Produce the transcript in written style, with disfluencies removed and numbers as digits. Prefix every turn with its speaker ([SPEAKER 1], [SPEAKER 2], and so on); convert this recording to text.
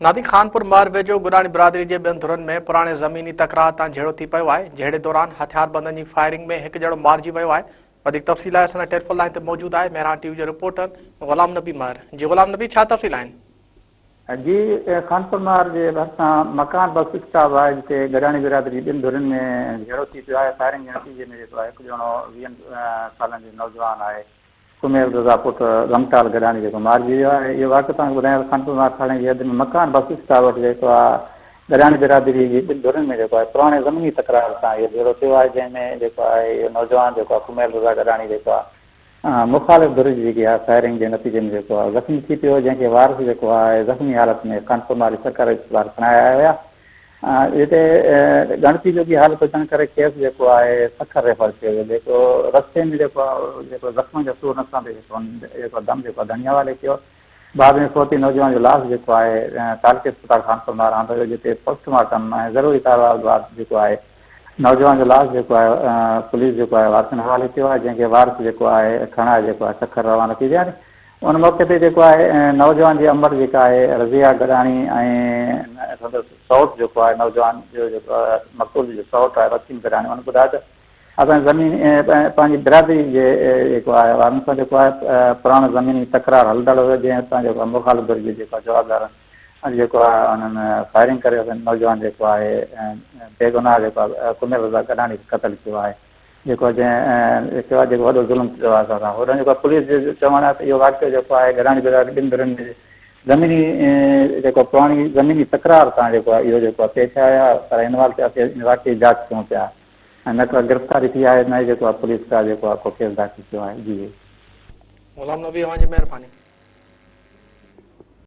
[SPEAKER 1] نادي خانپور مهر ويجهو گڏاڻي برادري جي ٻن ڌرين ۾ پراڻي زميني تڪرار تان جهيڙو ٿي پيو آهي، جهيڙي دوران هٿياربندن جي فائرنگ ۾ هڪ ڄڻو مارجي ويو آهي. وڌيڪ تفصيل لاء اسان سان ٽيليفون لائين تي موجود آهي مهراڻ ٽي وي جو رپورٽر غلام نبي مهر. جي غلام نبي ڇا تفصيل آهن؟
[SPEAKER 2] جي خانپور مهر جي ڀرسان مڪان بس اسٽاپ آهي جتي گڏاڻي برادري جي ٻن ڌرين ۾ جهيڙو ٿي پيو آهي، فائرنگ جي نتيجي ۾ جيڪو آهي هڪ ڄڻو ويهن سالن جو نوجوان آهي ڪميل رضا پٽ غمٽال گڏاڻي جيڪو مارجي ويو آهي. اهو واقعو توهان کي ٻڌايان ته خانپور مار ٿاڻي جي حد ۾ مڪان بس اسٽاپ وٽ جيڪو آهي گڏاڻي برادري جي ٻن ڌرين ۾ جيڪو آهي پراڻي زميني تڪرار تان اهو جهيڙو ٿيو آهي جنهن ۾ جيڪو آهي اهو نوجوان جيڪو آهي ڪميل رضا گڏاڻي جيڪو آهي مخالف ڌر جي جيڪي آهي فائرنگ جي نتيجي ۾ جيڪو آهي زخمي ٿي پيو جنهن کي وارث جيڪو آهي زخمي حالت ۾ خانپور مار جي سرڪاري اسپتال کڻائي آيا هيا. جتي ڳڻتي جوڳي حالت هجڻ ڪري کيس جيڪو آهي سکر ريفر ڪيو ويو جيڪو رستي ۾ جيڪو آهي جيڪو زخمن جا سور نه سهندي جيڪو جيڪو دم جيڪو آهي ڌڻي حوالي ڪيو بعد ۾ فوتي نوجوان جو لاش جيڪو آهي تعلقي اسپتال خانپور مهر آندو ويو جتي پوسٽ مارٽم ۽ ضروري ڪارروائي بعد جيڪو آهي نوجوان جو لاش جيڪو آهي پوليس جيڪو آهي وارثن حوالي ڪيو آهي جنهن کي وارث جيڪو آهي کڻائي جيڪو آهي سکر روانا ٿي ويا آهن ان موقعي تي جيڪو آهي نوجوان جي امڙ جيڪا آهي رضيه گڏاڻي ۽ سندس سئوٽ جيڪو آهي نوجوان جو جيڪو مقتول جو سئوٽ آهي وسيم گڏاڻي ان ٻڌايو ته اسان زمين پنهنجي برادري جي جيڪو آهي وارن سان جيڪو آهي پراڻو زميني تڪرار هلندڙ هيو جنهن تان جيڪو آهي مخالف ڌر جي جيڪو آهي جوابدارن جيڪو آهي انهن فائرنگ ڪري اسان نوجوان جيڪو آهي بيگناهه جيڪو آهي ڪميل رضا گڏاڻي کي قتل ڪيو آهي. جيڪو جنهن چيو آهي جيڪو وڏو ظلم ٿيو آهي اسان سان هوڏانهن جيڪو پوليس جو چوڻ آهي ته اهو واقعو جيڪو آهي گڏاڻي برادري ٻن ڌرين ۾ زميني جيڪو پراڻي زميني تڪرار تان جيڪو آهي اهو جيڪو آهي پيش آيو آهي پر هن مهل تي اسين ان واقعي جي جاچ ڪيون پيا ۽ نه ڪا گرفتاري ٿي آهي نه ئي جيڪو آهي پوليس ڪا جيڪو آهي ڪو ڪيس داخل ٿيو آهي جي.
[SPEAKER 1] غلام نبي اوهان جي مهرباني.